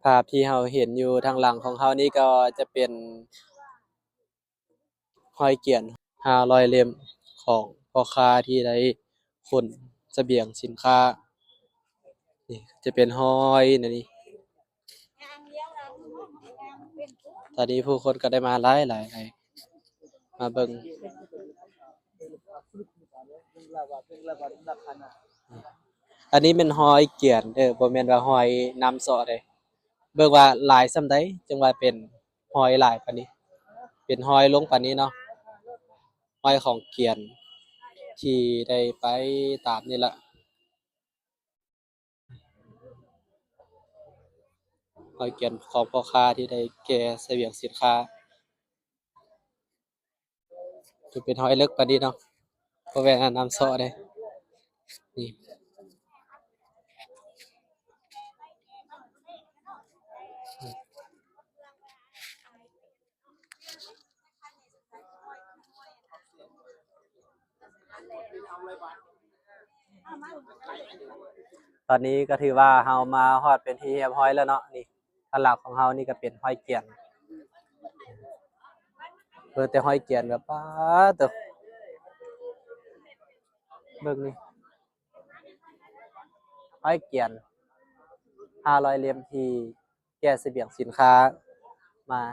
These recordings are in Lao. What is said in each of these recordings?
ພາບທີ່ເຮົາເຫັນຢູ່ທາງຫຼັງຂອງເຮົານີ້ກໍຈະເປັນຮອຍກຽນຫ້າຮ້ອຍເຫຼັ້ມຂອງພໍ່ຄ້າທີ່ໄດ້ຂົນສະບຽງສິນຄ້າ. ນີ້ຈະເປັນຮອຍແນວນີ້. ຕອນນີ້ຜູ້ຄົນກໍໄດ້ມາຫຼາຍໆ ຫຼາຍ ມາເບິ່ງ. ອັນນີ້ແມ່ນຮອຍກຽນເດີ້ ບໍ່ແມ່ນວ່າຮອຍນ້ຳເຊາະເດ້. ເບິ່ງວ່າຫຼາຍສ່ຳໃດ ຈຶ່ງວ່າເປັນຮອຍຫຼາຍປານນີ້ ເປັນຮອຍລົງປານນີ້ເນາະ. ຮອຍຂອງກຽນທີ່ໄດ້ໄປຕາມນີ້ລະ. ຮອຍກຽນຂອງພໍ່ຄ້າທີ່ໄດ້ແກ່ສະບຽງສິນຄ້າ ຈະເປັນຮອຍເລິກປານນີ້ເນາະ ບໍ່ແມ່ນນ້ຳເຊາະເດ້. ນີ້ ຕອນນີ້ກໍຖືວ່າເຮົາມາຮອດເປັນທີ່ຮຽບຮ້ອຍແລ້ວເນາະ. ນີ້ ທາງຫຼັງຂອງເຮົານີ້ກໍເປັນຮອຍກຽນ ເບິ່ງແຕ່ຮອຍກຽນກໍ ປາດໂທ້ ເບິ່ງນີ້ ຮອຍກຽນຫ້າຮ້ອຍເຫຼັ້ມທີ່ແກ່ສະບຽງສິນຄ້າມາ.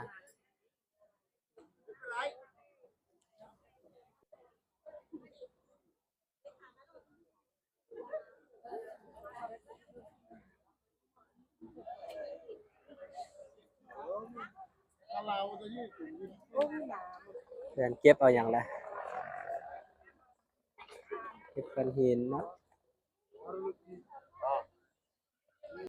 ແມ່ນເກັບເອົາຫຍັງລະ? ເກັບກ້ອນຫີນເນາະ.